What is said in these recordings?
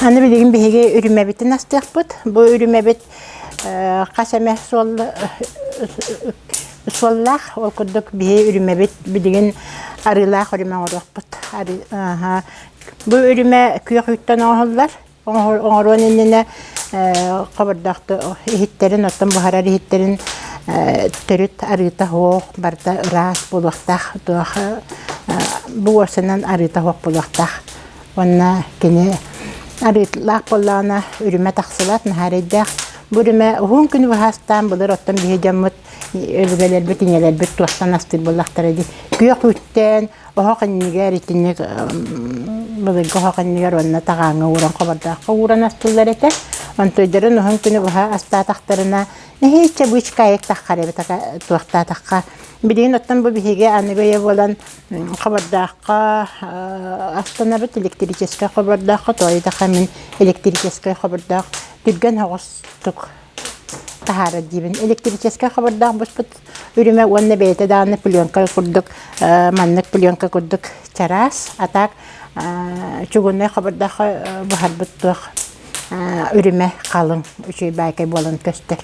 Аны билигин биһиги үрүмэбитин астыахпыт. Бу үрүмэбит хас эмэ суол суоллаах. Ол курдук биһи үрүмэбит билигин арыылаах үрүмэ оҥоруохпут. Бу үрүмэ күөх үүттэн оҥоһуллар. Оҥоруон иннинэ хобордоох иһиттэрин, оттон буһарар иһиттэрин төрүт арыыта суох, барыта ыраас буолуохтаах. Туох бу уорсанан арыыта суох буолуохтаах. Уонна кини арыылаах буоллаҕына үрүмэ тахсыбат, наһаа эрэйдээх. Бу үрүмэ уһун күнү быһаастаан былыр оттон биһи дьоммут өбүгэлэрбит, ийэлэрбит туохтан астыыр буоллахтара дии. Күөх үүттэн, оһох иннигэр итинник былыргы оһох иннигэр уонна таҕааҥҥа ууран хобордооххо ууран астыыллар этэ. Онтуйдарын уһун күнү быһа астаатахтарына нэһииччэ быычкаайык таххар эбит туохтаатахха. Билигин оттон бу биһиги аныгы үйэ буолан хобордооххо астанабыт электрическэй хобордооххо тоойдохо мин электрическэй хобордоох түргэн соҕустук таһаарар диибин. Электрическэй хобордоох буспут үрүмэ уонна бэйэтэ даҕаны пленка курдук маннык пленка курдук чараас, а так чугуннай хобордоох буһарбыт туох үрүмэ халыҥ үчүгэй баайкай буолан көстөр.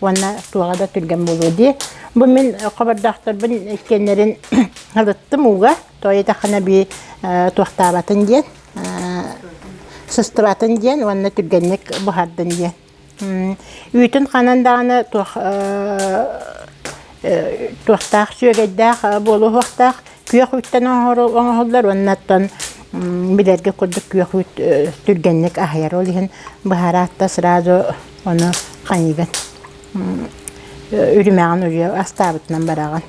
Уонна туоҕа да түргэн буолуо дии. Бу мин хобордоохторбун иккиэннэрин ылыттым ууга. Тоойутаххына бии туохтаабатын диэн, сыстыбатын диэн уонна түргэнник буһардын диэн. Үүтүн ханан даҕаны туох туохтаах сүөгэйдээх буолуохтаах күөх үүттэн оҥоһуллар уонна оттон билэргэ курдук күөх үүт түргэнник аһыйар. Ол иһин быһараат да сразу ону хайыыгын үрүмэҕин үрүө астаабытынан бараҕын.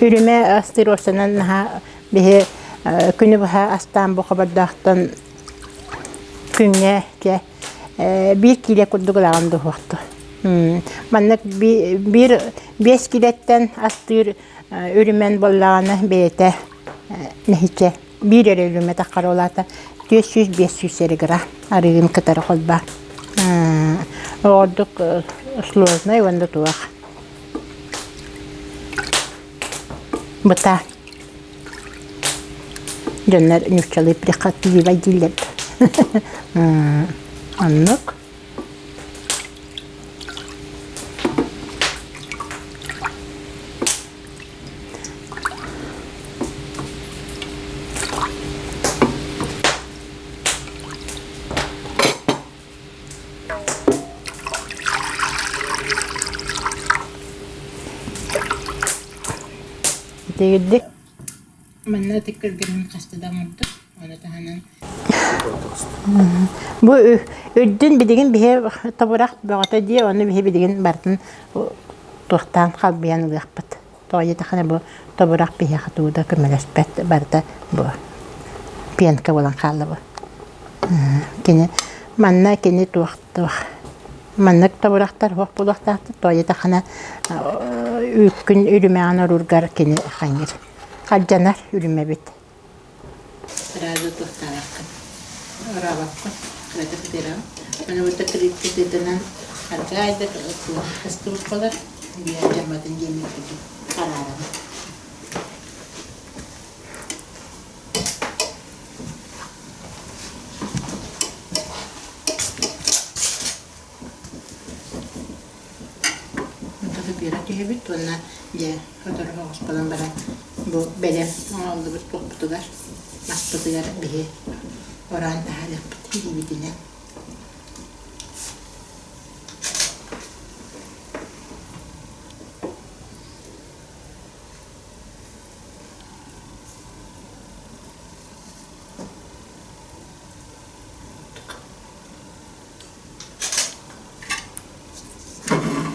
Үрүмэ астыыр уопсанан наһаа биһи күнү быһа астаан бу хобордоохтон күҥҥэ дьэ биир киилэ курдук ылаҕын дуһуохту. Маннык биир 5 киилэттэн астыыр үрүмэн буоллаҕына бэйэтэ нэһичэ биир эрэ үрүмэ таххар ол аата 400-500 эрэ грамм арыгын кытары холбоон. Ордук сложнай уонна туох быта дьоннор нууччалыы прихотливай дииллэр оннук. Итигирдик манна ытык кэргэним хаста да оҥордум. Ону таһынан бу үрдүн билигин биһи тобурах бөҕөтө дии, ону биһи билигин барытын туохтаан халбыйан ылыахпыт. Тоҕо диэтэххинэ бу тобурах биһиэхэ тугу да көмөлөспөт барыта бу пенка буолан хаалла бу. Кини манна кини туох туох маннык тобурахтар суох буолуохтаахтар. Тоҕо диэтэххинэ үүккүн үрүмэҕин оруургар кини хайыыр алдьанар үрүмэбит. Сразу туохтаабаккын, орообоккун, кыратык ытыраҕын. Аны бу тытынан аргаайда кыстыбыт буолар, биир алдьамматын диэн курдук хараарабын. Онто түһэбит уонна дьэ сотору соҕус буолан баран бу бэлэм оҥоһуллубут туохпутугар маспытыгар биһи ороон таһаарыахпыт илиибитинэн.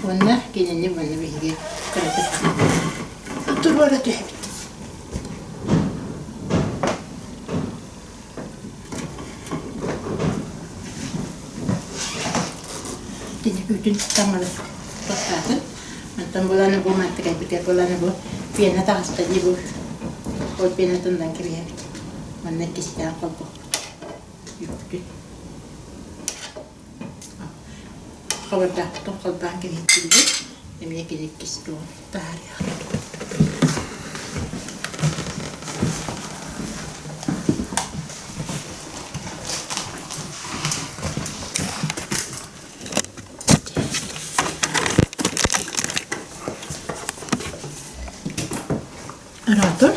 Уонна кинини манна биһиги кыратык туруора түһэбит. Итини үүтүн таҥары тохтоотун. Онтон буланы бу мантыкайбытыгар буланы бу пена таҕыста дии бу. Ол пенатын ылан кэбиһэбит. Манна иккистээн холбуохпут. Үүппүтүн. Хабардаахпытын холбоон кэбиһиттибит. Эмиэ кини иккис тугун таһаарыах. Араатын.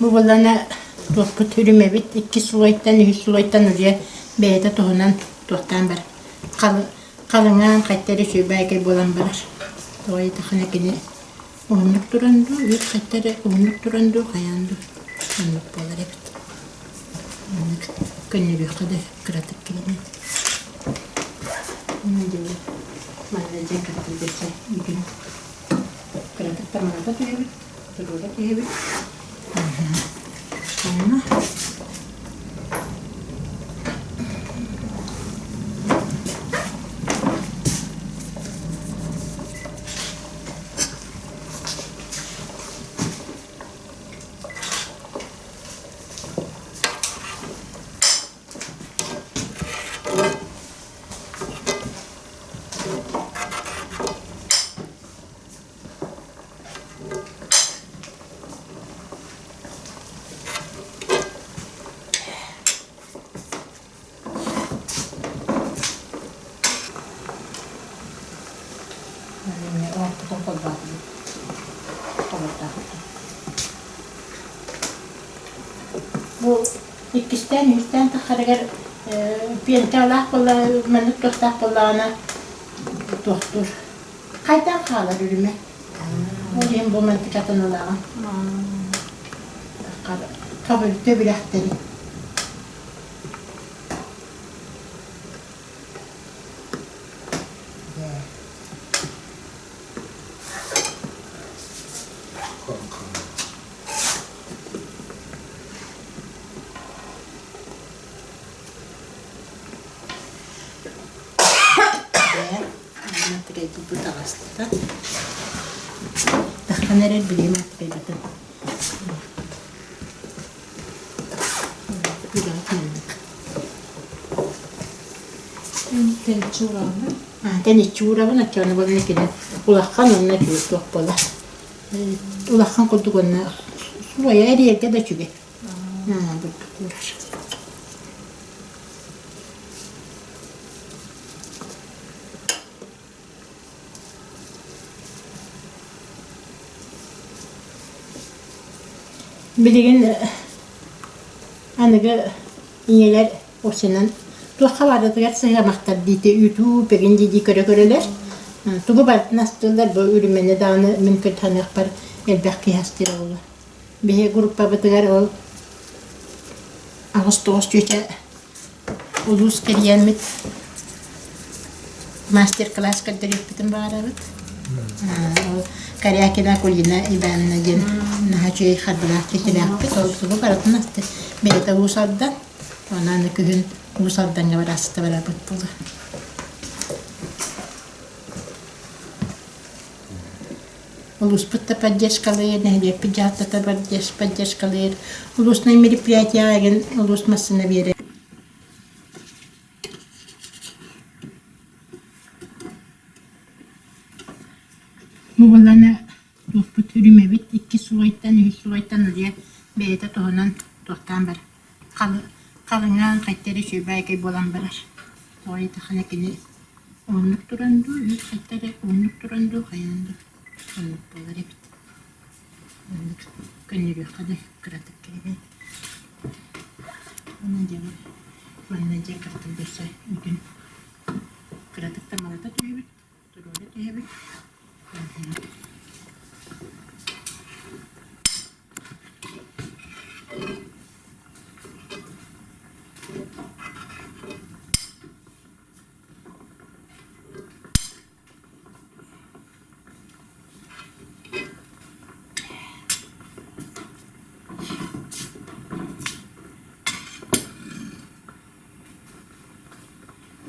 Бу буоллаҕына туохпут үрүмэбит иккис сулуойтан, үһүс сулуойтан улуйа бэйэтэ туһунан туохтаан барар. Халыҥаан хайта эрэ үчүгэй буолан барар. Тоҕо диэтэххинэ кини уһуннук туран дуу, үүт хайта эрэ уһуннук туран дуу, хайаан дуу оннук буолар эбит. Оннук көннөрүөххэ да кыратык киһини. Манна дьиэ кыратык дьиэ үүтүн кыратык таманата түһэбит, туруора түһэбит. Онно Бу иккистээн, үһүстээн таххарыгар пиэнкэлээх буолла, маннык туохтаах буоллаҕына туохтуур. Хайдах хаалар үрүмэ? Ол иһин бу мантыкатын ылаҕын. Хабырта билэхтэри. Матырыйбыт таҕыста. Таххан эрэр билиэ матырыйбытын. Тэниччи ураҕына? Тэниччи уурабын, оччоҕуна буолан кини улахан уонна үчүгэй туох буолар. Улахан курдук уонна суруйа эрийэргэ да үчүгэй. Бурдук уурар. Билигин аныгы ийэлэр осенан туохха барытыгар сыһыамахтар диити үүтүү пегин дии көрө-көрөлөр. Тугу барытын астыыллар бу үрүмэни даҕаны мин көрдөһүөхпэр элбэх киһи астыыра буолуо. Биһи группабытыгар ол 89 чүөчэ улуус кэрийэммит мастер-класс көрдөрүөхпүтүн баҕарабыт. Ол Корякина Акулина Ивановна диэн наһаа үчүгэй харбылаах чэчилээхпит. Ол тугу барытын асты бэйэтэ Уус Алдан. Онон күһүн Уус Алдаҥҥа бараасыта барарбыт буолуо. Улууспут да поддержкалыыр, нэһилиэкпит дьаһалтата поддержкалыыр. Улуснай мероприятиеҕа игин улуус массыына биэрэр. Бу буоллаҕына туохпут үрүмэбит иккис сулуойтан, үһүс сулуойтан улуйа бэйэтэ туһунан туохтаан барар. Халыҥаан хайта эрэ үчүгэй буолан барар. Тоҕо диэтэххинэ кини уһуннук туран дуу, үһүс хайта эрэ уһуннук туран дуу, хайаан дуу оннук буолар эбит. Оннук көннөрүөххэ да кыратык кэлэн. Онон дьэ манна дьэ кыртын көрсө бүтүн кыратык тамалата түһэбит, туруора түһэбит.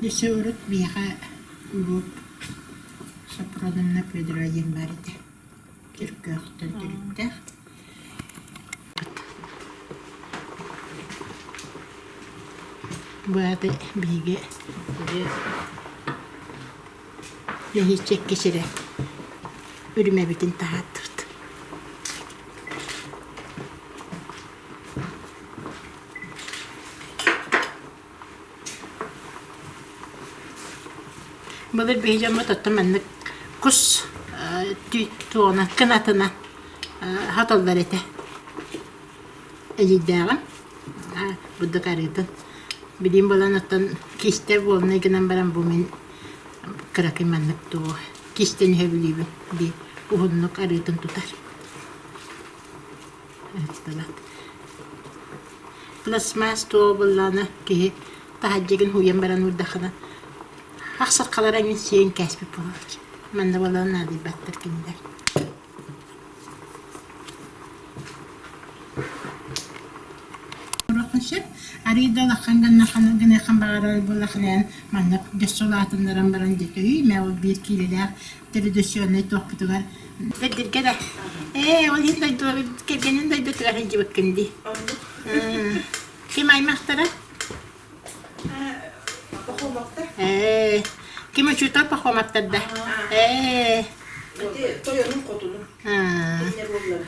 Өссө урут биһиэхэ кулууп Сопрунамна Федорова диэн баар этэ. Чөркөөхтөн төрүттээх. Бу аата биһиги нэһииччэ сирэ үрүмэбитин таһааттыбыт. Былыр биһи дьоммут оттон маннык кус туоҕунан кынатынан хаталлар этэ. Эдьиийдээҕим бурдук арыытын. Билигин буолан оттон киистэ буолунай гынан баран бу мин кыракый маннык тугу киистэни сөбүлүүбүн дии уһуннук арыытын тутар. Пластмасс туоҕа буоллаҕына киһи таһырдьагын һууйан баран уурдаххына ахсархалара эҥин сиэн кээспит буолааччы. Манна буолан наадыйбаттар кинилэр. Сөп. Арыый да улахан гыннаххына гыныаххын баҕарар буоллаххына эн маннык дьэ улаатыннаран баран дьэ төһүй ол биир киилэлээх традиционнай туохпутугар Бэрдиргэ да ээ ол иһин дойду кэргэнин дойдутугар сылдьыбыккын дии. Ким аймахтара? Пахомовтар. Ээ, ким учуутал Пахомовтар да? Ээ. Ити тойонун хотунун. Кинилэр уоллара.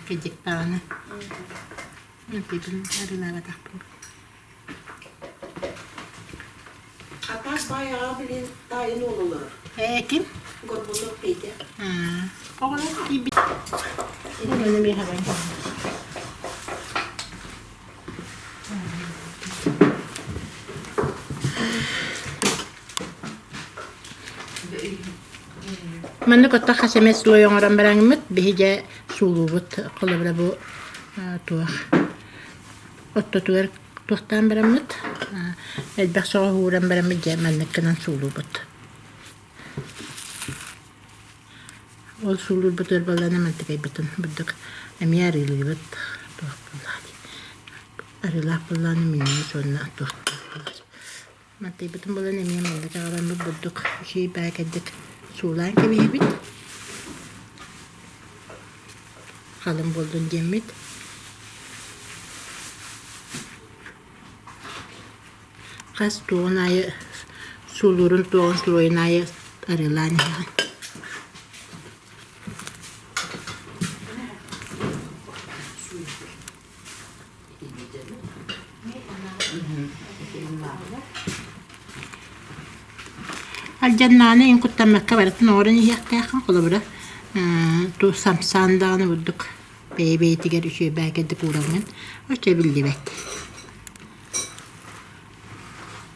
Кэдик даҕаны. Мантыйбын арыылаабатахпын. Атаас баай аҕа билин таайын уол олорор. Ээ, ким? Горбунов Петя. Оҕолор киирбит. Маны миэхэ Маннык отто хас эмэ слой оҥорон бараҥмыт, биһи дьэ суулуубут холобура бу туох оттотугар туохтаан бараммыт элбэх соҕус ууран бараммыт дьэ маннык гынан суулуубут. Ол суулуурбутугар буоллаҕына мантыкайбытын бурдук эмиэ арыылыыбыт туох буоллаҕа дии арыылаах буоллаҕына минньигэс уонна туохтаах буолар. Мантыйбытын булан эмиэ маннык аҕаламмыт бурдук үчүгэй баакайдык суулаан кэбиһэбит. Халыҥ буоллун диэммит. Хас туоҕун аайы суулуурун туоҕун слойун аайы арыылаан иһэҕин. Алдьаннааны иһин куттаммакка барытын оҥорон иһиэхтээххин, холобура, ту самсаан даҕаны бурдук бэйэ-бэйэтигэр үчүгэй баайкайдык уураҥҥын, оччо биллибэт.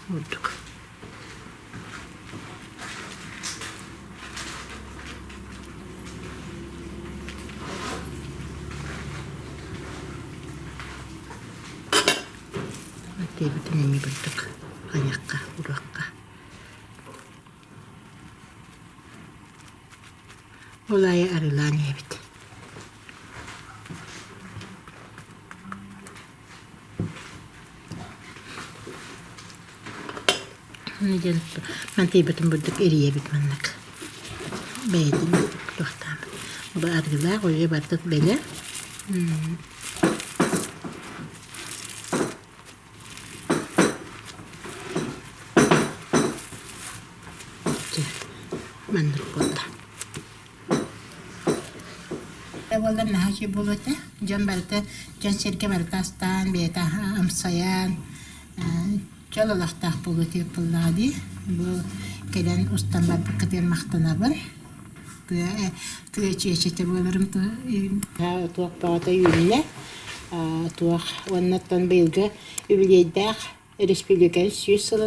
Бурдук. Аттыйбытын эмиэ бурдук хайыахха, уруохха. Ол аайы арыылаан иһэбит. Диэн мантыйбытын бурдук эрийэбит маннык бэйэтин туохтаабыт бу арыылаах уйа барыта бэлэм маннык буолла Буоллар наһаа үчүгэй буолуо этэ. Дьон барыта, дьон-сэргэ барыта астаан, бэйэтэ амсайан, чөл олохтоох буолуо этэ буоллаҕа дии. Бу кэлэн устан барбыккытыгар махтанабын. Тыа тыа чүөчэтэ буоларым туох бөҕөтө үүннэ. Туох уонна оттон быйылгы үбүлүөйдээх республика 100 сылын.